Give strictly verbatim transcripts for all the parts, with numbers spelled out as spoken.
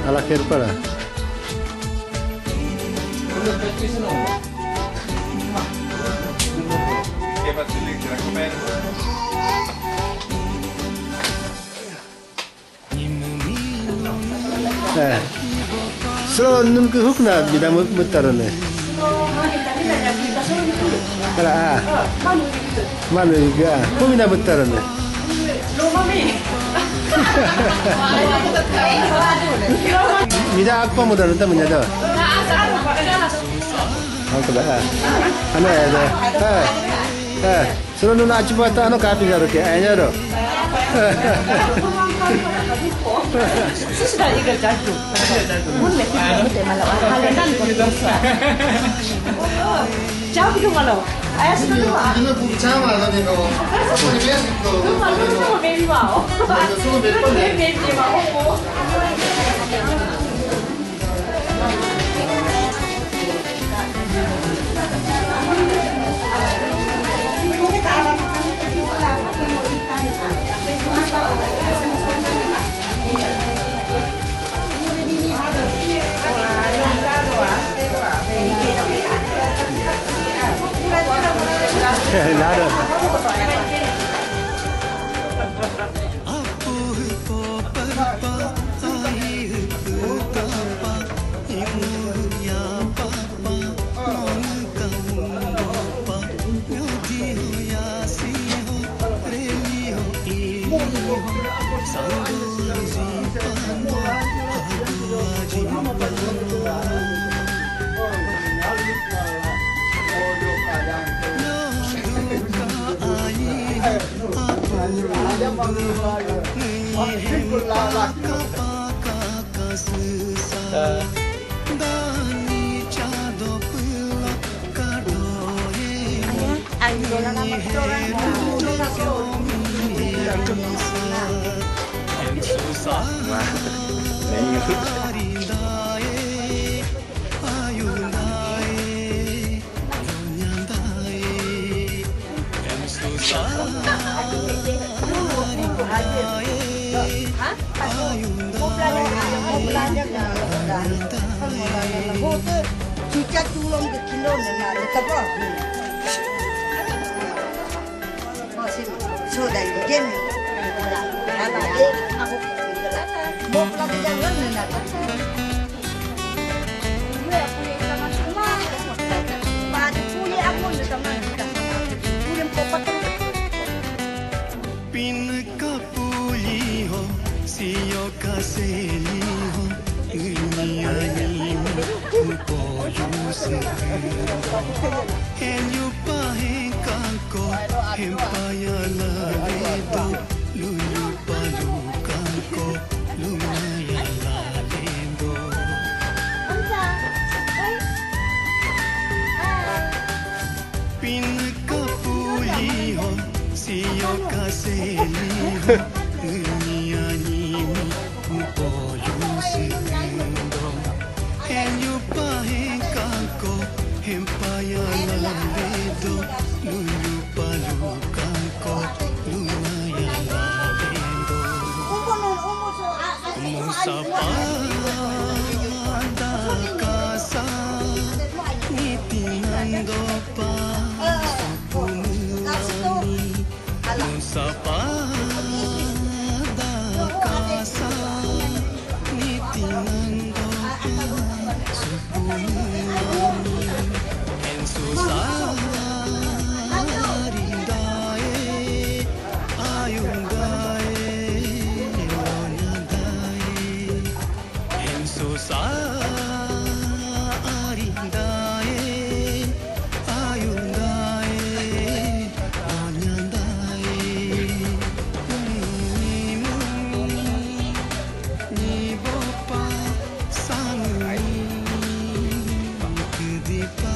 Ala khair para. Eh. Sro nun ke hukna bida mut-, mutarane. Kala, ah. Manu ga. Ko bida mutarane. Mida akpa mutarane ta munyada. Ang kada, ah. Ano ya da? Ah. Ah. Sro nuna achi pata ano kapi garo ke, anya ro. Sudah igal jatuh. Mun me kita mete malau. Halenan ko bisa. Jauh ke malau. Ayah sudah dua. Ini pun sama lah ni ko. Ini pun sama baby wow. Baby wow. Nada. Cuca tulung ke kilo nena, tetap. Sudah, jadi. Anak dia, aku. Mau pulang ke jalan nena. Pinka puliho, siyo kaseliho, ini ani mupo yusendo. Helyu pahen kanko, hempaya laledo, luyu palu kanko, lumaya lalendo. Pinka puliho, siyo kaseliho, ini ani mupo yusendo. Helyu pahen kanko, hempaya laledo, luyu palu kanko, lumaya lalendo. Musapada kasa, nitinando pa, supumulani. Musapada kasa, nitinando pa, supumulani. Ensusah rindae, ayundae, onyadae. Ensusah arindae, ayundae, onyadae. Nimu, nibopa, sangui, kedipa.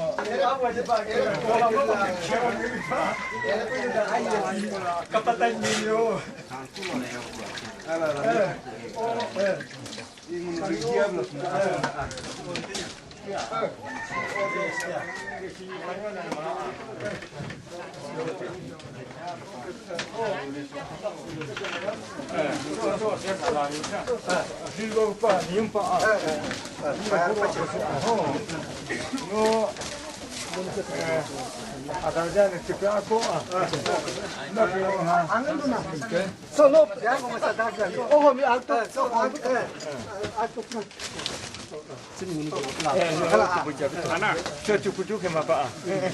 Kapataz ninyo. Solo, ya como está dando. Ojo, mi alto. Alto. Ana, chuchu putu ke mapa. Eh.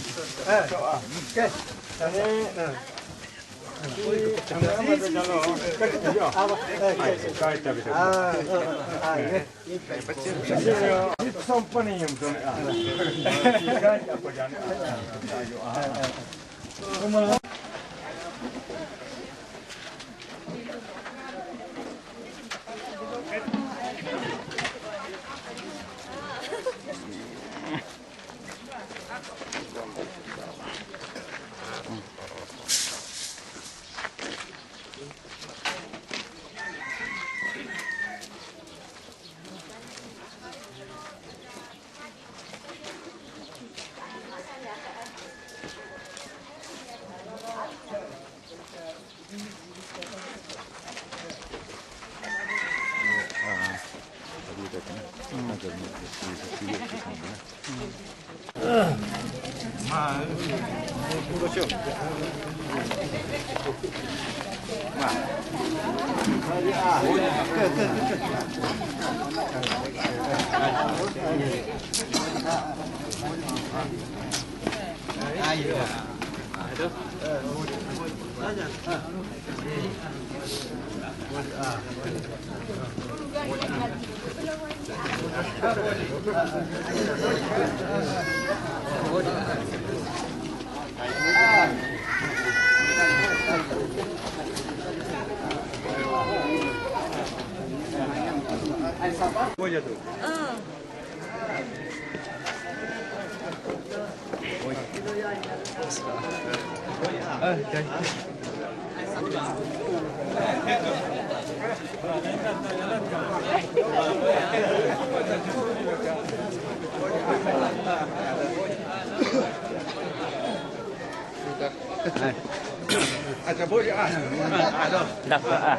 Acha bolha. Ah, ah, não. Dá pra, ah.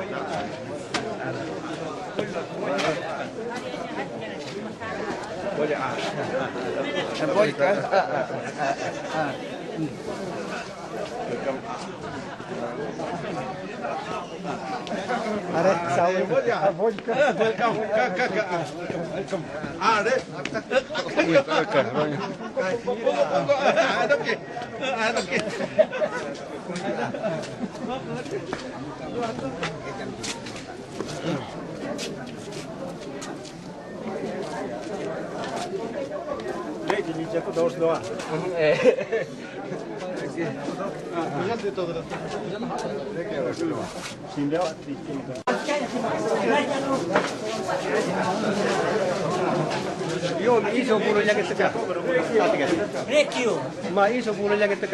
Bolha. Ah, ah. É bolha. Ah, ah, ah, ah. Are, saúde. Bolha. Ah, bolha. Ah, bolha. Come, come, come, come. Ah, are. Ah, okay. Ah, okay. Leite, ni chako dos doa. Eh. Yo, mi iso puro ya que se. Rekio. Ma iso puro ya que te.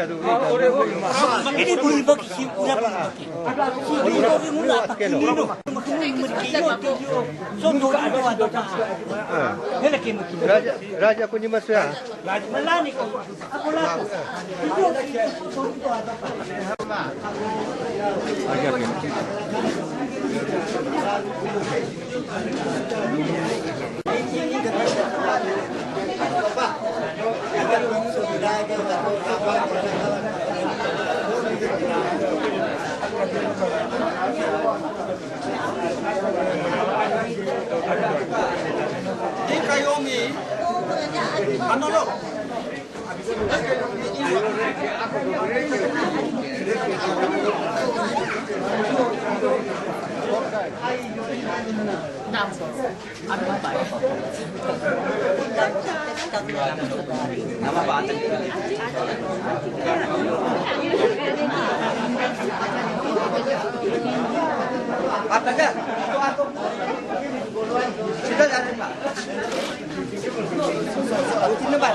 Ini buri baki si pura baki. Si buri baki muna baki no. Raja, raja kunyi masya. Raja malani ko. Aku laku. Di kayomi, ano lo? Apa aja? Itu aku. Sudah ya, Pak. Sini, Pak.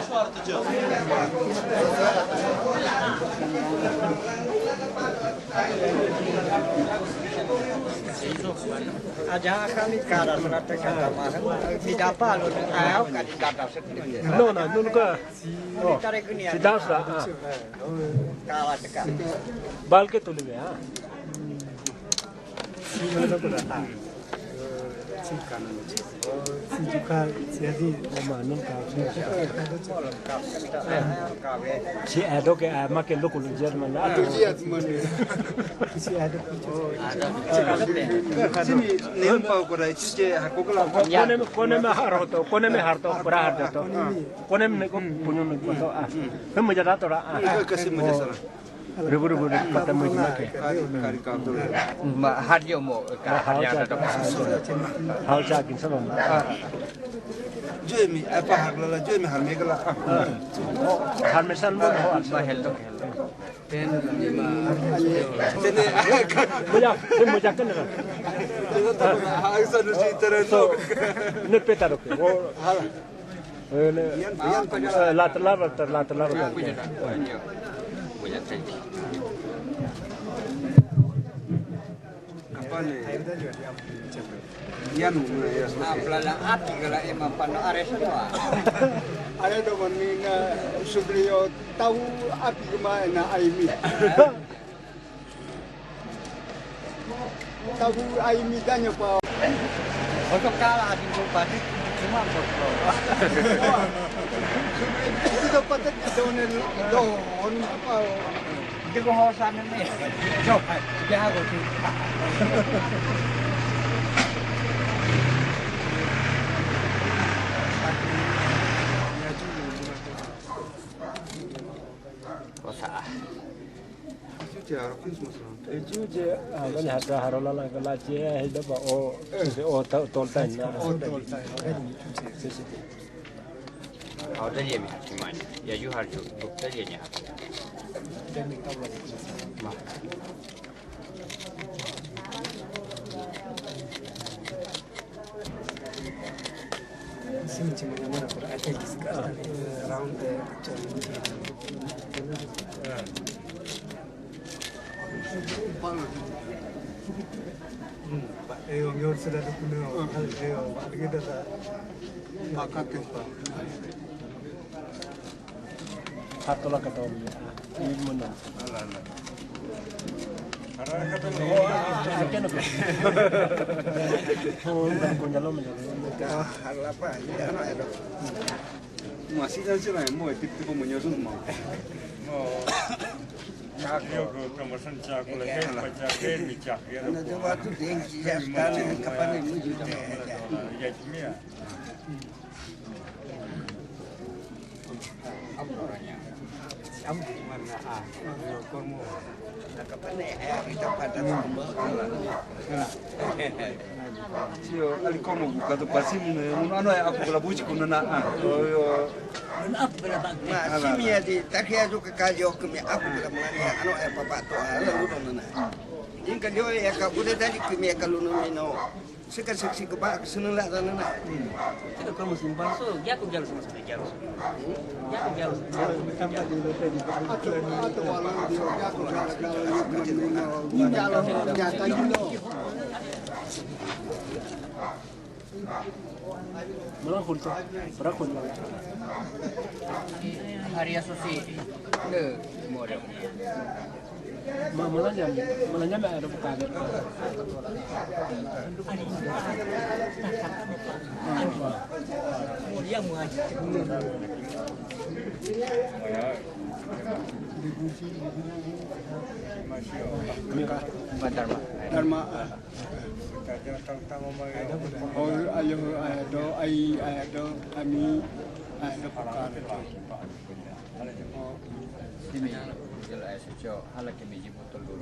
Aja kami kada surat kata mah. Tidak apa lo, ayo kadi kata sendiri. No, no, nunca. Oh, si das la. Kawa teka. Balke tuli be, ha. Si ado ke ama ke loko lo German la. Si ado. Sini nem pa ko rai chiche hakokla. Kone me, kone me harto, kone me harto, pura harto. Kone me ko punyo me ko to a. Hem mujata to ra a. Kasi mujata. Rubu rubu mata muji make. Ma hadio mo ka hadia to. Hal cha kin sabam. Joimi apa harla la joimi harme kala. Harme san mo ho. Ma hel to hel. Ten ma. Tene. Muja, muja kan na. Tene to ha sa no si teren. So, ne petaro ke. Hala. Latalava, latalava. Yan, yan. Aplala api kala ema pano ares doa. Are do mani na sudrio tau api kema na aimi. Tahu ai mitanya pa. Oto kala adi ko padi cuma ko. Itu dapat doon, doon pa. Hindi ko hawasan na eh. Joke. Hindi ako. Kosa. Ecuje, ah, mani hata harola la la che, he da ba o, o ta tol ta na. Audrey mi hati mani. Ya ju har ju. Bukta ya nya hati. Sim, sim, mas agora por até discuss também. Round the Eyo, ngiyotsela lokuno. Eyo, ngidada. Bakate. Hatola kata wami. Ini mana? Masih kan sila mo tiptipo mo nyosun mo. Mo. Chakula, chakula, chakula, chakula. Ano tu watu denki ya stani kapane muju. Ya kimia. Sio, ali komo bukatu pasimu ne, ano ya aku kula buci kuna na. Oyo. Ma simi ya di takia juga kajo kemi aku kula mengani ano ya papa to ala ludo na. Inka dio ya ka bude tadi kemi ya kalunu mino. Sika sik sik ba senela tanana. Sika kamu simpan so, ya aku jalan sama sama jalan. Ya aku jalan. Atau atau walau dia ya aku jalan jalan. Jalan nyata juga. Malang khulto, bara khul. Hari ya susi. Ne, model. Malah nyam, malah nyam ada buka. Dharma. Dharma. Oh, ayo, ayo, do, ai, ayo, do, ami, ayo, do, pakar. Simi, jelo ayo sucho, hala kemi jibu tolu.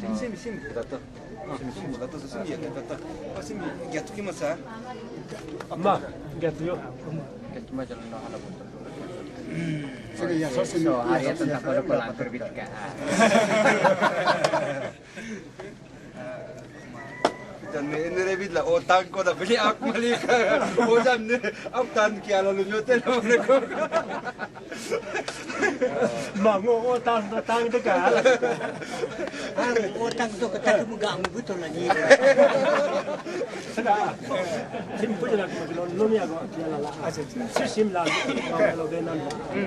Simi, simi, simi. Betul. Simi, simi, betul. Simi ya, betul. Oh, simi, jatuh ke masa? Ma, gitu yo. Jatuh mah jalan no hala betul. Sini ya, so sini. So, hari ya tentang pada pelantur bitika. Dan ini rebit lah, otang ko na beli aku malik. Ojan ni, aku tan kia lalu nyote na mereka. Mango otang otang tu ka. Otang tu kata tu muga betul lagi. Sim punya lagi makin nuni aku kia lala. Sim sim lagi. Kalau benan.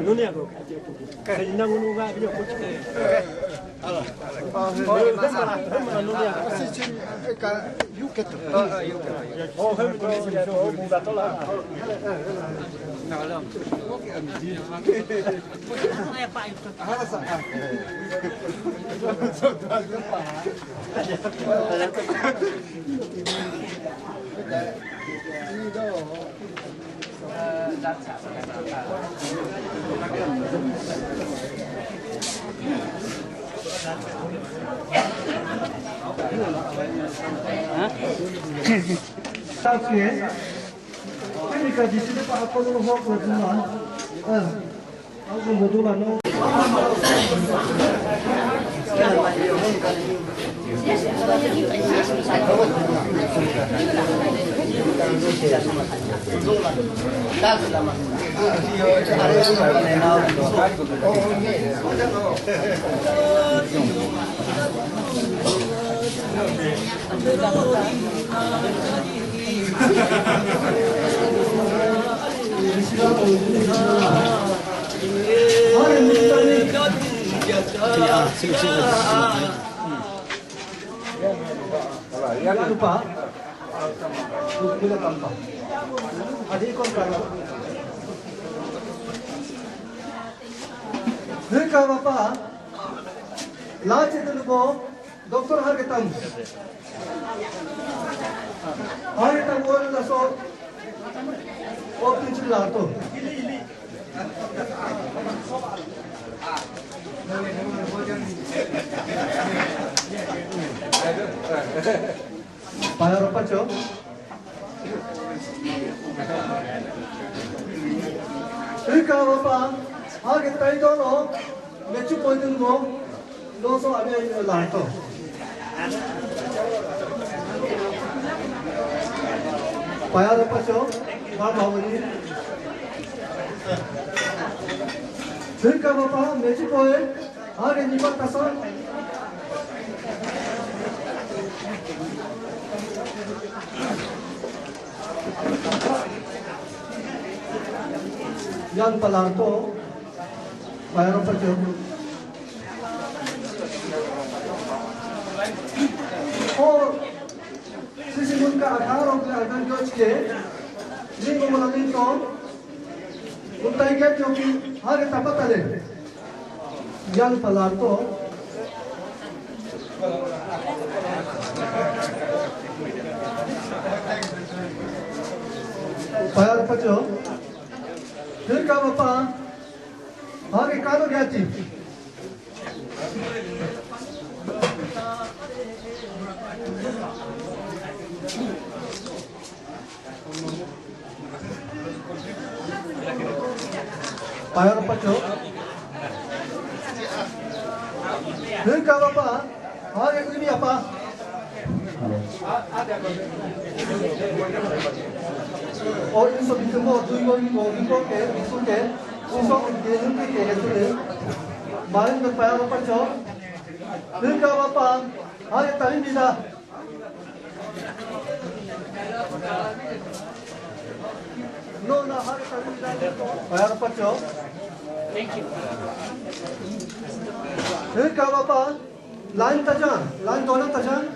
Nuni aku. Saya nang nunggu aku. Sabe o que é? Ele quer dizer para todo mundo. Algo mudou lá, não? Jangan lupa. Lupa tanpa. Ada ikon kalau. Hika bapa, la cita lubo, doktor harga tamu. Harga tamu orang dah so, oh, pintu lah tu. Payar pacho. Hika bapa, harga tamu dolo, mechu poitin mo, lo so abe lato. Payar pacho, ma mawani. Hika bapa, mechu poi, harga nipa tasan. Yang palarto, bayar apa jam? Oh, sisi mun ka akharo ke akan joj ke, ni mo malam ni to, utai ke joki, harga tapa tale. Yang palarto, payar pacho. Hika bapa, harga kano gati. Payar pacho. Hika bapa, harga ini apa? Oh, ini so bitu mo, tu mo, mo, mo, ke, bitu ke, so, ke, ke, ke, ke, ke, main ke payar pacho. Hika bapa, harga tali bisa. No, no, harga tali bisa. Payar pacho. Thank you. Hika bapa. Line tajan, line dona tajan.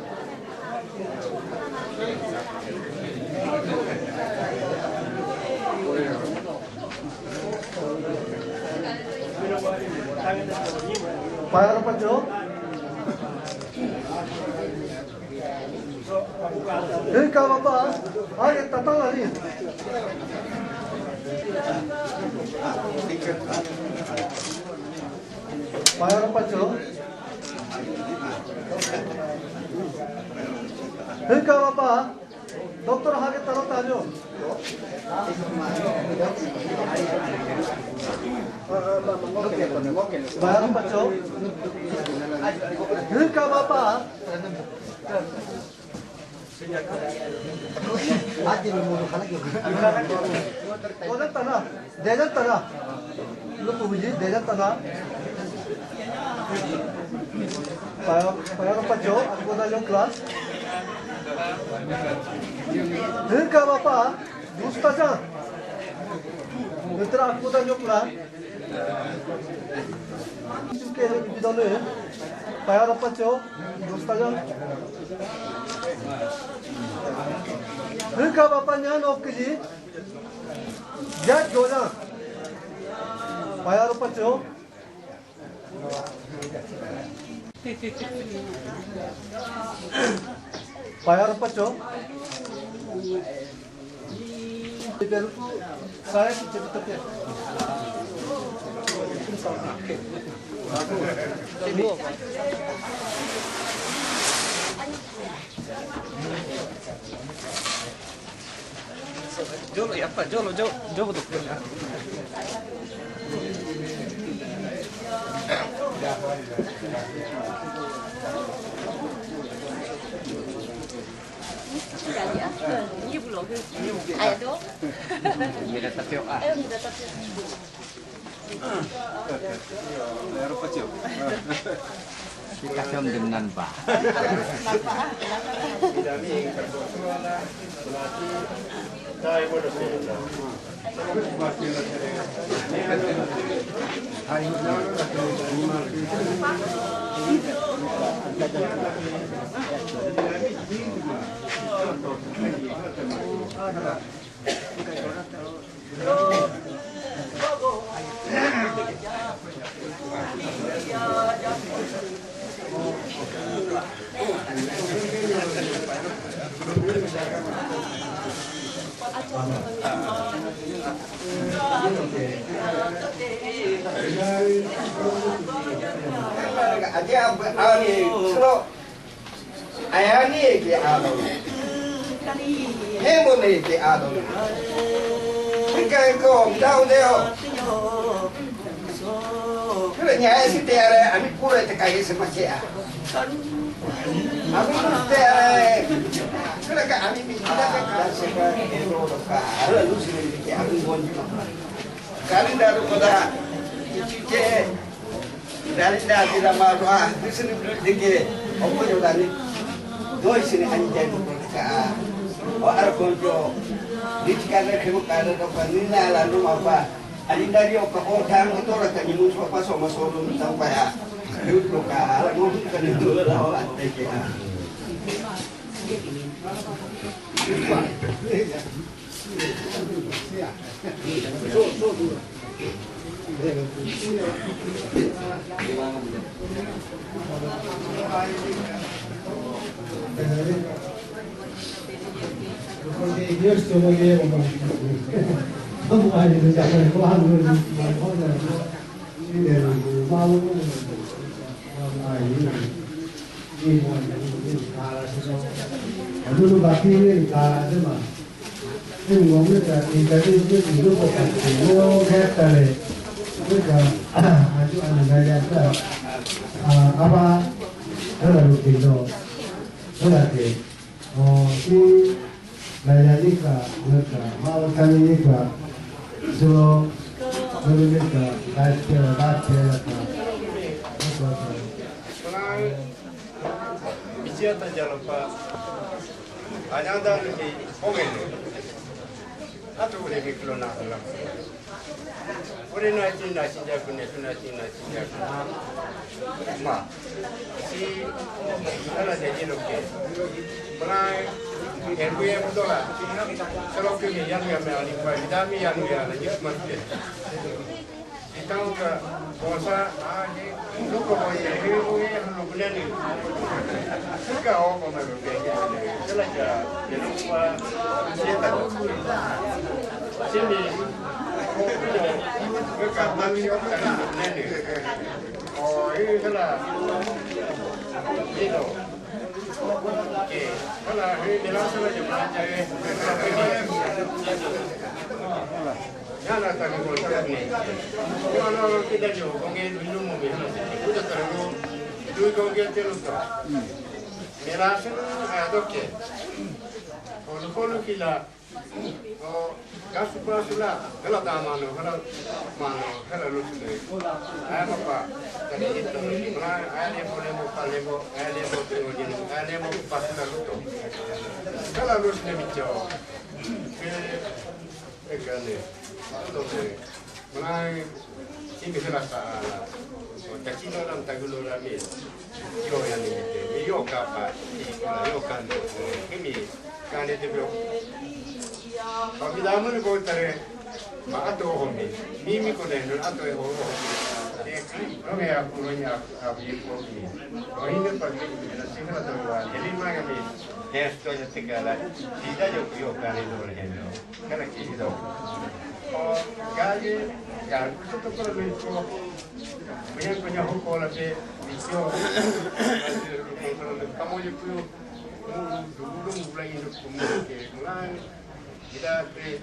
Payar pacho. Hika bapa, harga tata lari. Payar pacho. Hika bapa, doktor harga talo tajo. Payar pacho. Hika bapa. Dejan tana. Dejan tana. Lu puji, dejan tana. Payar, payar pacho, aku dah jom kelas. Hika bapa, dusta ja. Mitra aku dah jom kelas. Payar pacho, dusta ja. Hika bapa nya nok kiji. Jat gola. Payar pacho. Payar pacho. Saya Jolo, ya apa? Jolo, jolo, jolo, doktor. Ini belum. Ayo, dok. Ini ada tapi, ah. Ayo, kita tapi. Kita kan dengan, Pak. Aja ani selo. Ayani ke ado. Hemo ne ke ado. Ika ko dau deo. Kira nya si te are ami pura te kai se mache a. Ami pura te are. Kira ka ami mi kita ka kira se ka ero ka. Ara lu si ne ke ami bonji. Kali daru koda. Chiche. Dari dari lama doa di sini dulu dikit. Apa yang tadi? Doi sini anjay ka. Oh arkonjo. Di cikana kemu kada to kanina lalu apa? Ari dari oka otang itu orang kanyimun sopa sama solo sampai ya. Dulu ka ala ngomong kan itu lah orang teke. Aduh, baki ini, kalau ada mah. Ini ngomongnya, kita ini, ini dulu kok, oh, kita nih. Kita, aduh, anak saya, apa, kalau gitu, berarti, oh, si, saya ini, Kak, mereka, mau kami ini, Kak, so, dulu ini, Kak, baca, baca, Kak. Apa, Kak? Bisiata jalapa. Anyada ni pongen. Atu ule miklo na la. Ule na chin na chin ja kune na chin na chin ja. Ma. Si ala de jino ke. Bana en kuye mudola. Solo ke mi yanu ya me ali kwa dami yanu ya la yus ma ke. Então, ka, kosa, nunca voy a ir, voy a ir, no, no, no. Nunca hago comer lo que hay que hacer. Se la ya, de no, pa, sienta. Sini, nunca más, nene. Oh, y se la, y no. Que, hola, eh, de la, se la llama, ya, eh. Yana ta ko ta ni. Ko ano ki da yo ko nge lu mo me. Ko ta ta no. Lu ko nge te lu ta. Me la se no a do ke. Ko lu ko lu ki la. O ga su pa su la. Ga la da ma no, ga la ma no, ga la lu su le. Ai ma pa. Ta ni ta ni ma ai le mo le mo pa le mo, ai le mo te o ni, ai le mo pa su la lu to. Ga la lu su le mi cho. Ke Ekane, entonces, mana, si me se la sa la, o tachino la tagulo la mi, yo ya ni te, mi yo kapa, y con la yo kando, que mi, kane te veo. Papi da mun ko tare, ma ato ho mi, mi mi ko den ato ho ho. No me a kuno ya a bi ko mi. Ko hinde pa mi, la sihra to wa, heli ma mi, esto ya te kala, si da yo yo kane no le hendo. Kana ki hido. O gaje, ya, kuto to koro me ko. Kuya kuya ho ko la pe, bisyo. Kamo ye kuyo. Dulu dulu mulai hidup kumur ke mulai. Kita pe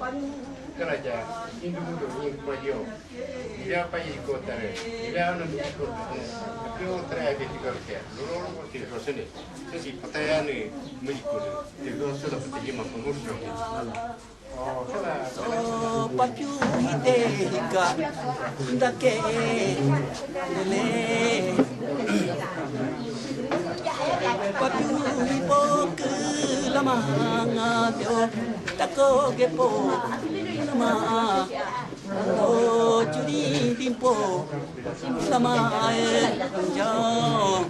kana ja, hindu mudo ni ko yo. Ila pa i ko tare. Ila no ni ko. Ko tare ke ti ko ke. Lo lo ko ti ko sene. Sesi pataya ni mu ko. Ti ko so da ti ma ko mu so. So papiu ite ka ndake lele. Papiu ipo ke lama nga pio tako gepo lama. O churi dimpo lama e jao.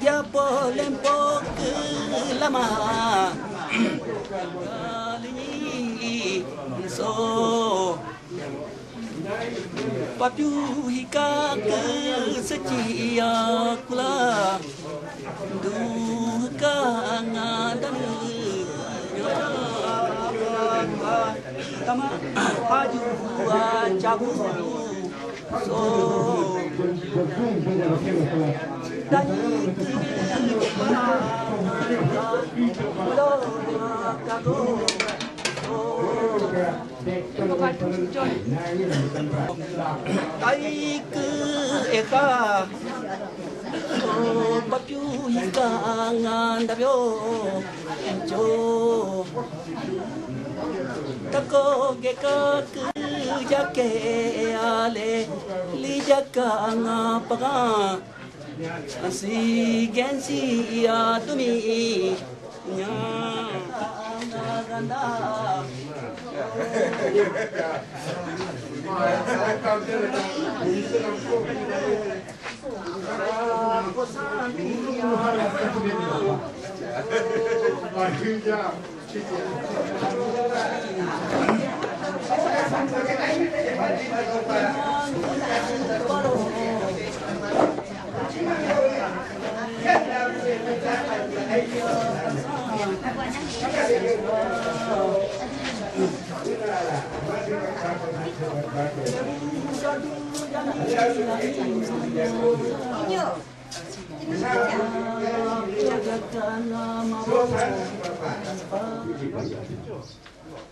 Diapo lempo ke lama. Kalini so. Papiu hika ke sechia kula. Duka ngadan. Tama haju a jabu so. Dai ki pa lo ka go. Ai ku e ka. Ko papiu i ka nganda bio. Jo. Tako ge ka ku ja ke ale li ja ka nga pa ga. Asi gen si ya tumi nya nga ganda.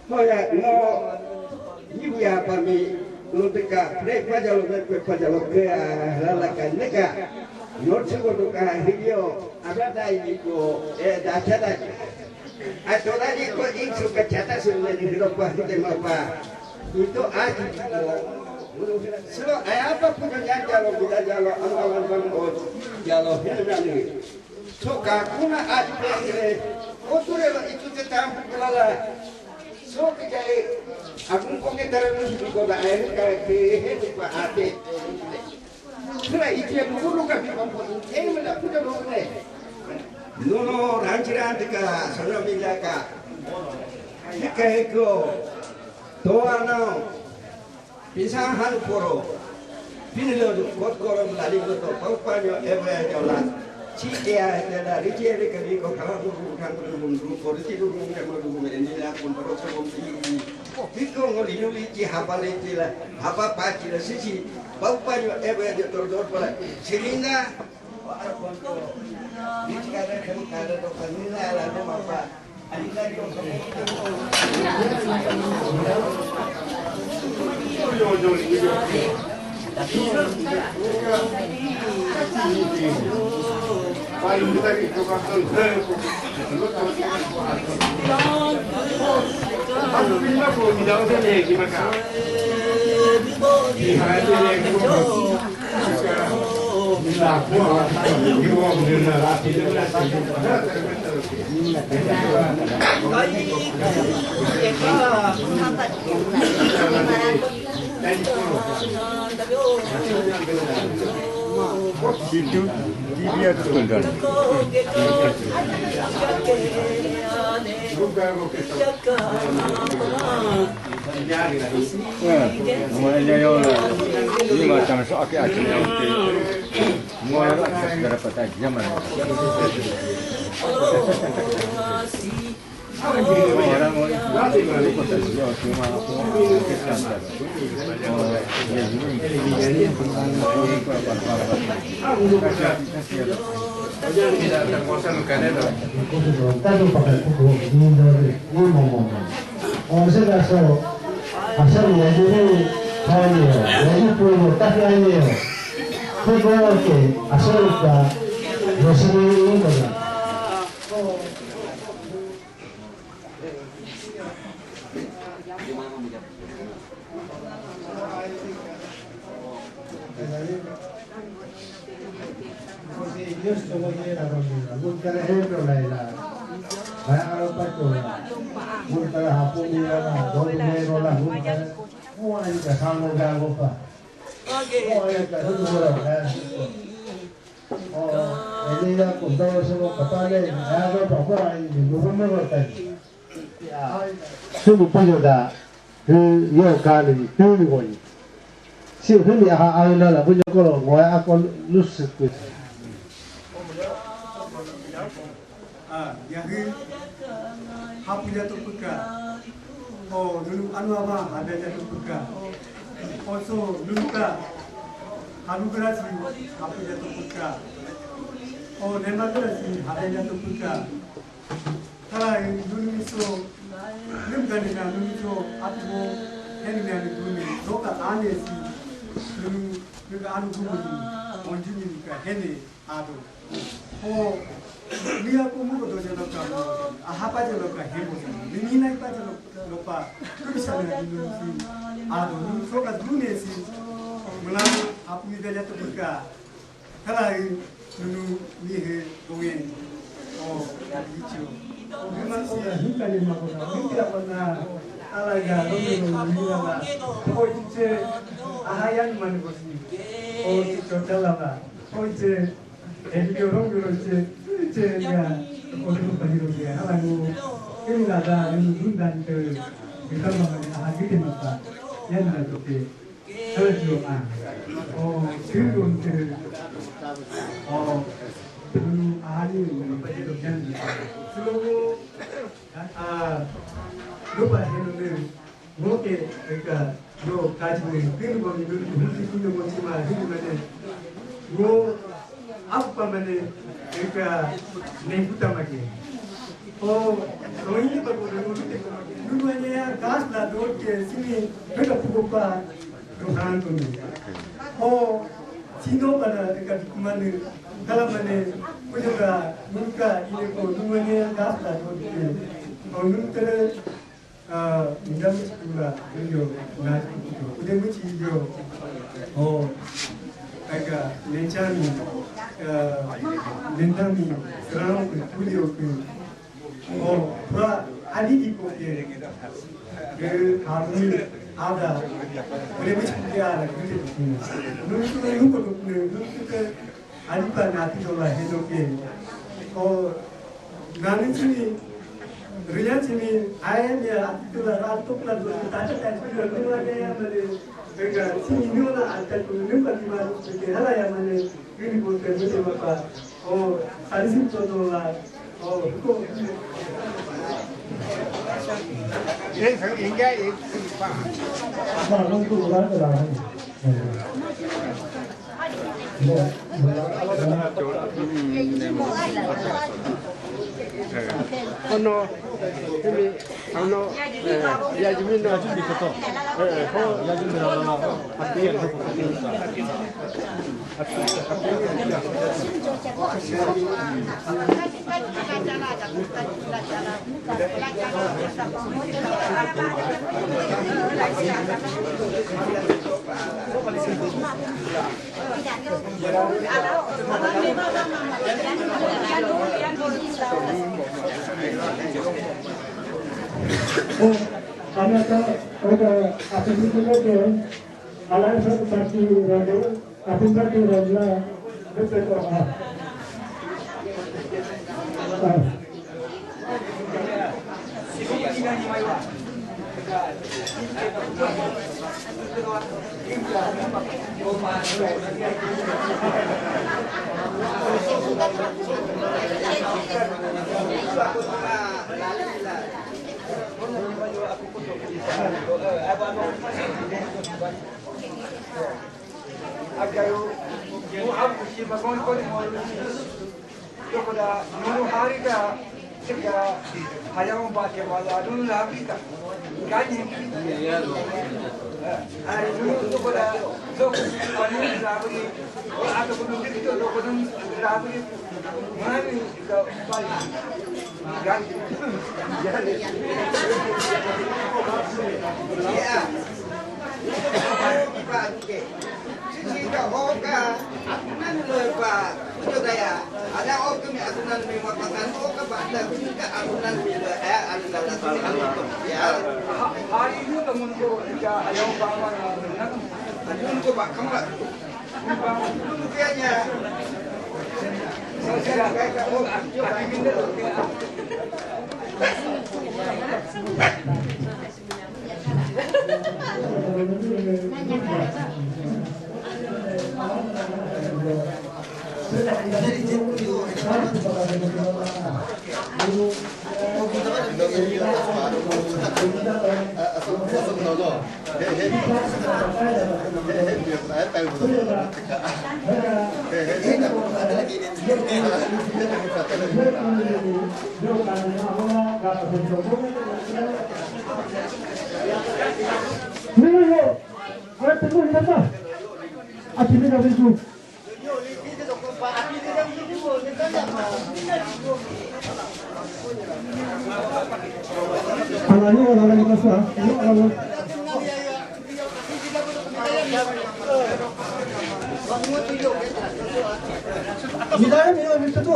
No ya, no, ni ya pa mi, no te ka, pre pa ya lo me, pre pa ya lo ke, a la la ka ne ka. No te go no ka, hi yo, a ba dai ni ko, e da cha da. A to da ni ko in su ka cha ta su ne ni ro pa hi te ma pa. Ni to a ji ko. Silo a ya pa pu ya ya lo, ya ya lo, an an an o ya lo, hi na ni. So ka kuna a ji pe ni. O tu re lo i tu te tam pu la la. So ke ja e. A kun ko ke tara no su ko da e ka ke he ni pa a te. Sura i te lu lu ka bi ko ko. E me la pu da lo ne. No no, ranchi ranti ka, sana mi la ka. Ni ka e ko. To ano. Pinsan hanu poro. Pinilo kot korom lali ko to pau panyo ebe jola. Chi e a de la richi ebe kali ko kala ko kan ko ko ko richi ko ko kan ko ko ni la kun poro ko ko ni. Piko ngo linu li chi hapa le chi la hapa pa chi la sisi. Pau panyo ebe de tor dor pala. Sirinda. Ara kon ko. Richi ka de kan ka de to kan ni la la no ma pa. Situ, dia tu tuan-tuan. Ya, mulanya yang ni macam sok aki aki yang tu. Semua orang berapa tajam. Sulu puyo da, yo kani, tuni koni. Si huni aha aina la puyo kolo ngoya ako lusu kusi. Ah, yahi hapuya to puka. O nunu anu ama habia jatuh purka. O so nunu ka anu gerasi hapu jatuh purka. O nema gerasi habia jatuh purka. Tala nunu so nunu gani na nunu so atu heni na nunu roka ane si nunu nunu anu gumu onjuni ka hene ado. O, ni aku muko doja loka mo, ahapa ja loka hemo ja, ni ni nai pa ja loka, kubi sa na ni si, ado, ni soka dune si, mula aku ni daja to buka, kala nunu ni he bongen, o, bicho, o, ni ma ko na hinka ni ma ko na, ni kira ko na, ala ga, ro ro ni ala, o, iche, ahayan man ko si, o, iche, chala ba, o, iche, Ebi ke orang ke orang cek, cek ya, orang tu pagi orang dia. Hala nu, ini nada, ini gundan ke, kita mana ahli ke mata, ya nada tu ke. Hala tu ah, oh, sirun ke, oh, nu ahli ni pagi orang dia. Selalu, ah, lupa dia tu. Ngoke, eka, yo, kaji ne, kini bo mi dulu, husi kini bo tima, hindi mane. Ngo, apa mane, eka, ne kuta make. O, o ini ba ko, ngo dute ko make. Nunu anya ya, gas la dot ke, sini, beka puko pa, yo, kanto ne. O, sino bana, eka, mane, kala mane, kujo ka, nunu ka, ine ko, nunu anya ya, gas la dot ke. O, nunu tere, Ah, nda muchi kula, yo, na, ude muchi yo. Oh, aka, nenchami, ah, nentami, serang, kulio, oh, pra, adi di ko ke. Ke, kami, ada. Ude muchi kula, ada, gitu. Nuntu, nuntu, nuntu, nuntu, Alipa na ati dola hendo ke. O nani chini, riya chini, aya ni ati dola ra tokla dola tata tata dola dola ya mane. Venga, chini ni ola ata tu ni pa ni ma ke hala ya mane. Ni ni bote mute mapa. O, salisim to dola. O, ko. Yes, inga, eh, pa. Ma, no, tu, la, la, la. Ono, timi, ano, eh, ya jimi no. Eh, eh, ho, ya jimi no, no, no. Kami akan ada apa sih kita ke Alliance Party Radio, apa party radio, betul kok. Ah. Agayo, mo abu si magon ko mo. Dokoda, nunu hari ka, sika, hayang ba ke wala, nunu labi ka. Gani. Hari nunu dokoda, doko, nunu labi. Ata ko nunu dikito, doko nunu labi. Mami, ka, pai. Gani. Yeah. Sisi ka hoka, atunan lo pa, ujo gaya. Ada hoka mi atunan mi mapakan hoka pa, ada sisi ka atunan mi lo, eh, atunan lo. Ya. Hari ini temen ko, ya, ayam paman, atunan ko pa, kamu. Atunan ko kayaknya. Mira, yo, a ver, tengo un dato. Aquí, mira, ven tú. Mira, mira, mira tú.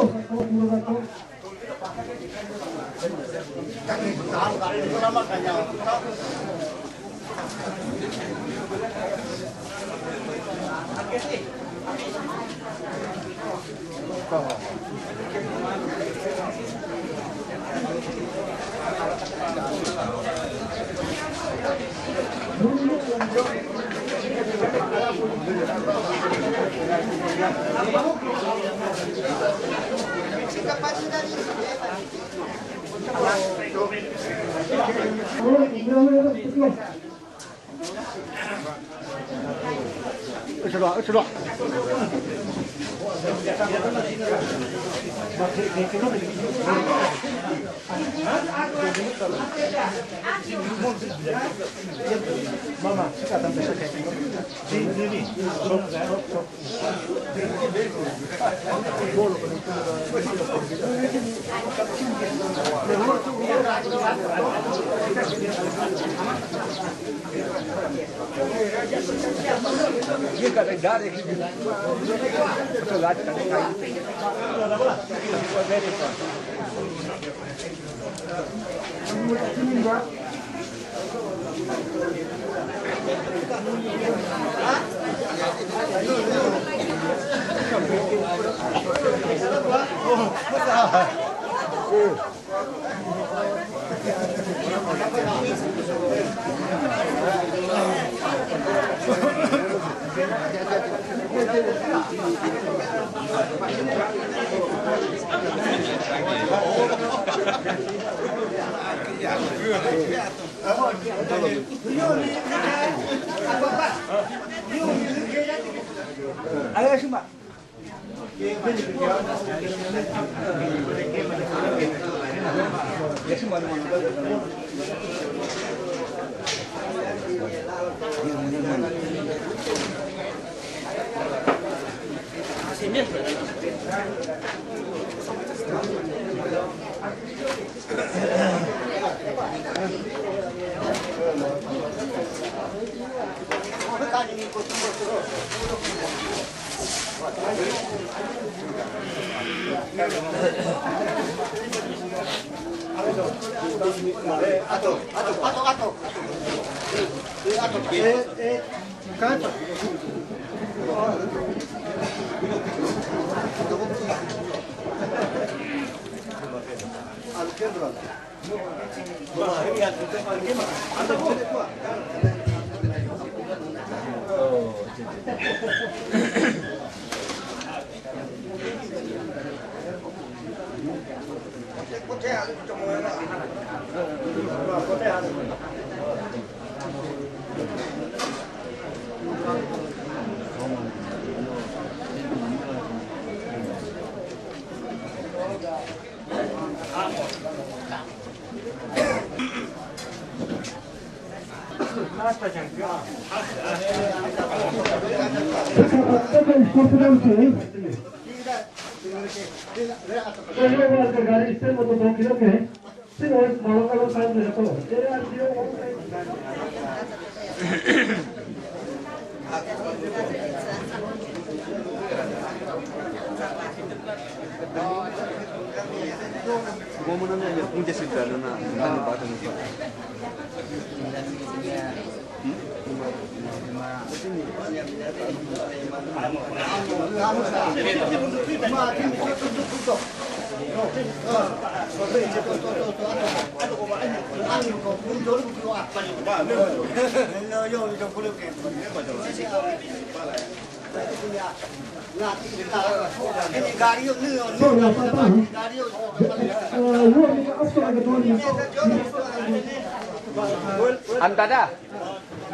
Antada.